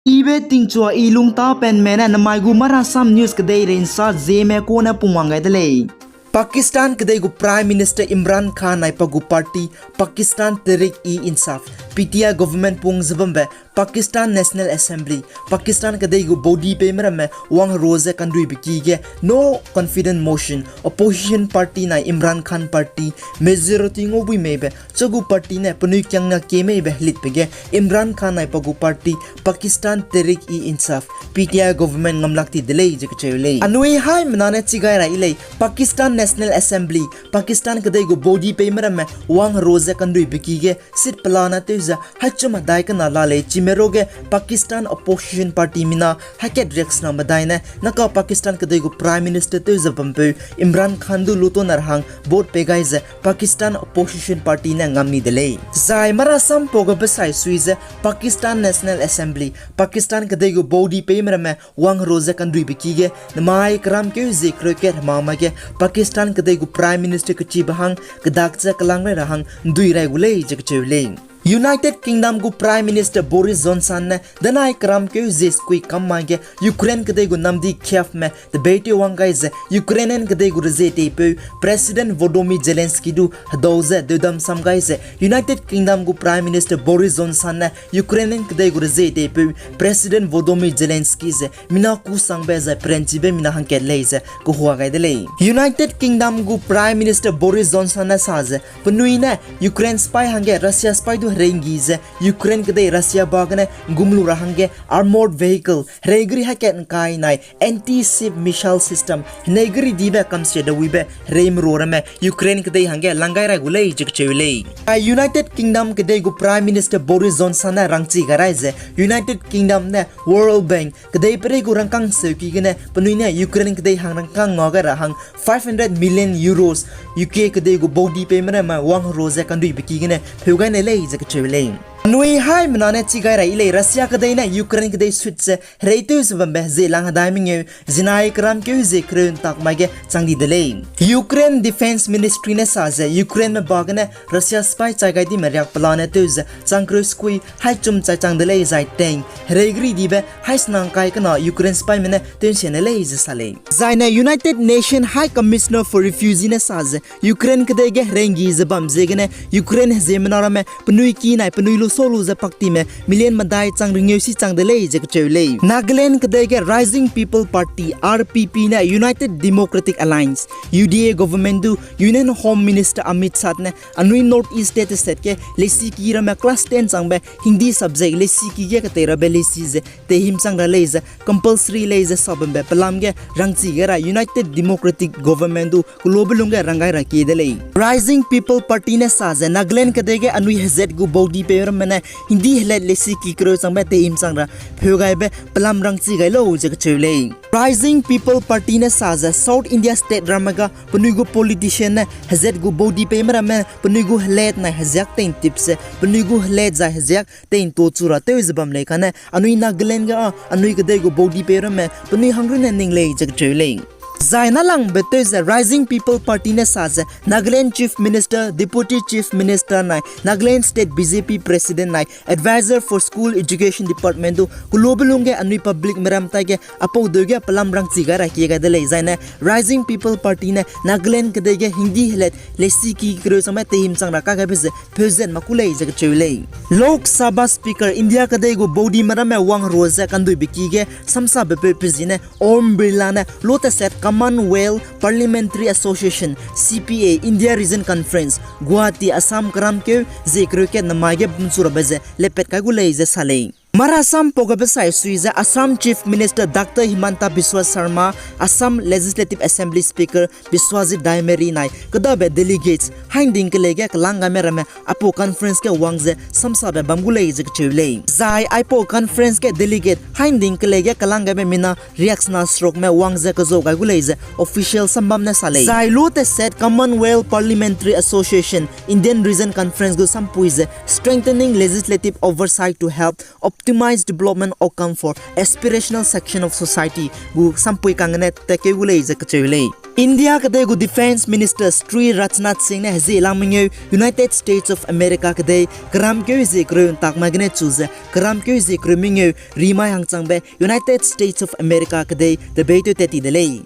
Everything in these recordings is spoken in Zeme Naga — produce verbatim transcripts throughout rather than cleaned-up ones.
Ibe tingchua i lungtapenme ne namai gu Marasam News kedeirei nsa Zeme kune pungwang gai de lei. Pakistan kedei gu Prime Minister Imran Khan nai pa gu party Pakistan Tehreek-e-Insaf, P T I government pung ze bambe Pakistan National Assembly, Pakistan kedei gu body peime ramme wangherua ze kanduibe ki ge no confidence motion, opposition party nai Imran Khan party majority ngau bui meibe, chu gu party ne penui kiangna kie meibe helitbe ge Imran Khan nai pa gu party Pakistan Tehreek-e-Insaf, P T I government ngamlak ti de lei ze kacheu lei. Anui haimena ne chi gai ra i lei, Pakistan National Assembly, Pakistan kedei gu body peime ramme wangherua ze kanduibe ki ge seat pelane tew ze haichum hedai kena la lei, chime ruage Pakistan opposition party mina haikat riaksena medai ne naka Pakistan kedei gu Prime Minister tew ze bampeu Imran Khan du lutona ra hang vote pei gai ze Pakistan opposition party ne ngam ni de lei. Zai Marasam pau gabe sai sui ze Pakistan National Assembly, Pakistan kedei gu body peime ramme wangherua ze kanduibe ki ge namai keram keu zie kereu kat hema ma ge Pakistan kedei gu Prime Minister kechibe hang kedak ze kelang rai ra hang ndui rai gu lei ze kacheu lei. United Kingdom gu Prime Minister Boris Johnson ne danai keram keu zie sekui kam ma ge Ukraine kedei gu namdi Kievme debate wang gai ze Ukrainian kedei gu rezie teipeu President Volodymyr Zelensky du hedau ze deudam sam gai ze United Kingdom gu Prime Minister Boris Johnson ne Ukrainian kedei gu rezie teipeu President Volodymyr Zelensky ze mina ku sangbe zai peranchibe mina hangkat lei ze kehua gai de lei. United Kingdom gu Prime Minister Boris Johnson ne sa ze penui ne Ukraine sipai hangge Russia sipai du hereinggi ze Ukraine kedei Russia ba gene ngumlu ra hangge armored vehicle hereigeri haikat ngkai nai anti-ship missile system heneigeri dibe kamsia dawibe hereimerua ramme Ukraine kedei hangge lang gai rai gu lei ze kacheu lei. United Kingdom kedei gu Prime Minister Boris Johnson ne rangchi gai rai ze United Kingdom ne World Bank kedei perei gu rangkâng seuki gene penui ne Ukraine kedei hang rangkâng ngau gai ra hang five hundred million euros U K kedei gu body peime ramme wangherua ze kanduibe ki gene pheu gai ne lei ze kacheu lei. Anui haimena ne chi gai ra i lei, Russia kedei ne Ukraine kedei sut ze hereitew ze bambe zie lang hedai mengeu zinai keram keu zie kereu ntak mai ge chang di de lei. Ukraine Defence Ministry ne sa ze Ukraineme ba gene Russia sipai chai gai dime riak pelane tew ze chang kereu sekui haichum chai chang de lei zai tank hereigeri dibe haisena ngkai kena Ukraine sipaime ne tew nsia ne lei ze sa lei. Zai ne United Nation High Commissioner for Refugee ne sa ze Ukraine kedei ge hereinggi ze bam ziegene Ukraine heziemmena ramme penui ki nai penui lu sau lu ze paktime million medai chang ringeu si chang de lei ze kacheu lei. Nagaland kedei ge Rising People Party, R P P ne United Democratic Alliance, U D A government du Union Home Minister Amit Shah ne anui North East state set ge lesiki ramme class ten changbe Hindi subject lesiki ge ketei rabe lesi ze tehim chang ra lei ze compulsory lei ze sa bambe pelam ge rangchi gai ra United Democratic Government du kelobe lungge rang gai ra kie de lei. Rising People Party ne sa ze Nagaland kedei ge anui hezat gu baudipeu ramme ne Hindi helat lesiki kereu changbe tehim chang ra pheu gaibe pelam rangchi gai lau ze kacheu lei. Rising People Party ne sa ze South India state ramme ga penui gu politician ne hezat gu baudipeime ramme penui gu helat nai heziak tei ntip ze penui gu helat zai heziak tei nto chu ra tew ze bam lei kane anui Nagaland ge â anui kedei gu baudipeu ramme penui hangrunne ning lei ze kacheu lei. Zai nâlangbe tew ze Rising People Party ne sa ze Nagaland Chief Minister, Deputy Chief Minister nai Nagaland State B J P President nai Advisor for School Education Department du kelobe lungge anui publicme ram taige aipau deu ge pelam rangchi gai ra kie gai de lei. Zai ne Rising People Party ne Nagaland kedei ge Hindi helat lesiki kereu changbe tehim chang ra kagaibe ze pheu zat mak ku lei ze kacheu lei. Lok Sabha Speaker, India kedei gu baudime ramme wangherua ze kanduibe ki ge samsabepeu pe zi ne Om Birla ne loteset Commonwealth Parliamentary Association, C P A, India Region Conference, Guwahati, Assam keramkeu zie kereu kat namai ge bumchu rabe ze lepat kai gu lei ze sa lei. Marasam pau gabe sai sui ze Assam Chief Minister Doctor Himanta Biswa Sarma, Assam Legislative Assembly Speaker Biswajit Daimeri nai kedabe delegates hainding kelei ge kelang gaime ramme aipau conference ge wang ze samsabe bam gu lei ze kacheu lei. Zai aipau conference ge delegate hainding kelei ge kelang gaime mina riaksena serukme wang ze kezau gai gu lei ze official sambam ne sa lei. Zai loteset Commonwealth Parliamentary Association Indian Region Conference gu sampui ze Strengthening Legislative Oversight to Help Optimize Development Outcome for Aspirational Section of Society gu sampui kangene tatkeu gu lei ze kacheu lei. India kedei gu Defence Minister Shri Rajnath Singh ne hezie lang mengeu United States of America kedei keramkeu hezie kereu ntak mai gene chu ze keramkeu hezie kereu mengeu rimai hangchangbe United States of America kedei tebeitew tat ti de lei.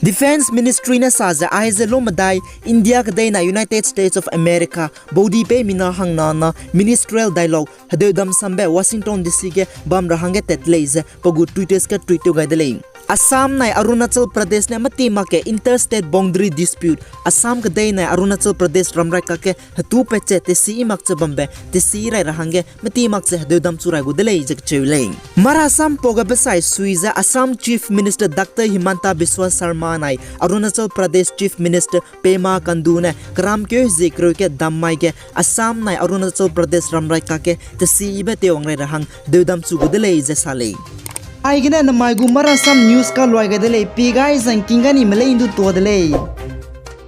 Defence Ministry ne sa ze aize lum medai India kedei nai United States of America baudi pei mina hangna na ministerial dialogue hedeu damsambe Washington D C ge bam ra hangge tat lei ze pe gu Twitter ge tweet tew gai de lei. Assam nai Arunachal Pradesh ne meti mak ke interstate boundary dispute, Assam kedei nai Arunachal Pradesh ramrai kakge hetu pat ze tesi i mak ze bambe tesi rai ra hangge meti mak ze hedeu dam chu rai gu de lei ze kacheu lei. Marasam pau ge besai sui ze Assam Chief Minister Doctor Himanta Biswa Sarma nai Arunachal Pradesh Chief Minister Pema Khandu ne keramkeu hezie kereu ke dam mai ge Assam nai Arunachal Pradesh ramrai kakge tesi ibe tewang rai ra hang hedeu dam chu gu de lei ze sa lei. Aigene namai gu Marasam News kaluai gai de lei, pi gai zangking ga ni melei ndu tua de lei.